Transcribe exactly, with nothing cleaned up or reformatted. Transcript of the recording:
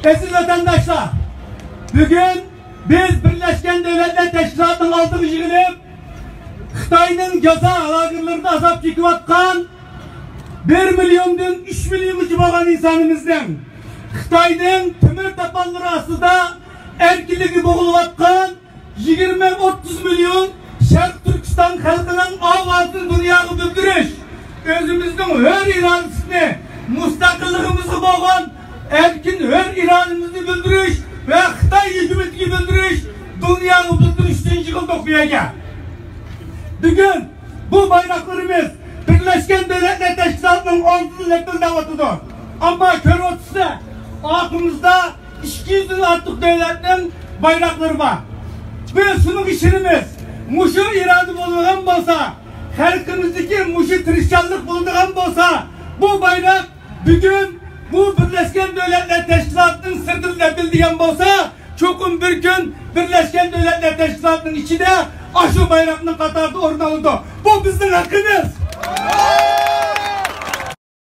ئەزىز ۋەتەنداشلار، بۈگۈن بىز بىرلەشكەن دۆلەتلەر تەشكىلاتىنىڭ ئالدىغا يىغىلىپ، خىتاينىڭ جازا لاگېرلىرىدا ئازاب چېكىۋاتقان بىر مىليوندىن ئۈچ مىليونغىچە بولغان ئىنسانىمىزنىڭ، خىتاينىڭ تۆمۈر تاپانلىرى ئاستىدا ئەركىنلىكى بوغۇلۇۋاتقان يىگىرمە، ئوتتۇز مىليون شەرقىي تۈركىستان خەلقىنىڭ ئاۋازىنى دۇنياغا بىلدۈرۈش، ئۆزىمىزنىڭ ھۆر ئىرادىسىنى، مۇستەقىللىقىمىزغا بولغان ئەركىن ھۆر ئىرادىمىزنى بىلدۈرۈش ۋە خىتاي ھۆكۈمىتىگە بىلدۈرۈش، دۇنياغا بىلدۈرۈش ئۈچۈن يىغىلدۇق بۇ يەرگە. بۈگۈن بۇ بايراقلىرىمىز بىرلەشكەن دۆلەتلەر تەشكىلاتىنىڭ ئالدىدا لەپىلدەۋاتىدۇ. ئەمما كۆرۈۋاتىسىلەر، ئارقىمىزدا ئىككى يۈزدىن ئارتۇق دۆلەتنىڭ بايراقلىرى بار. بىز شۇنىڭغا ئىشىنىمىز. مۇشۇ ئىرادە بولىدىغان بولسا، خەلقىمىزدىكى مۇشۇ تىرىشچانلىق بولىدىغان بولسا، بۇ بايراق بۈگۈن بۇ بىرلەشكەن دۆلەتلەر تەشكىلاتىنىڭ سىرتىدا لەپىلدىگەن بولسا، چوقۇم بىر كۈن بىرلەشكەن دۆلەتلەر تەشكىلاتىنىڭ ئىچىدە ئاشۇ بايراقنىڭ قاتارىدا ئورۇن ئالىدۇ. بۇ بىزنىڭ ھەققىمىز.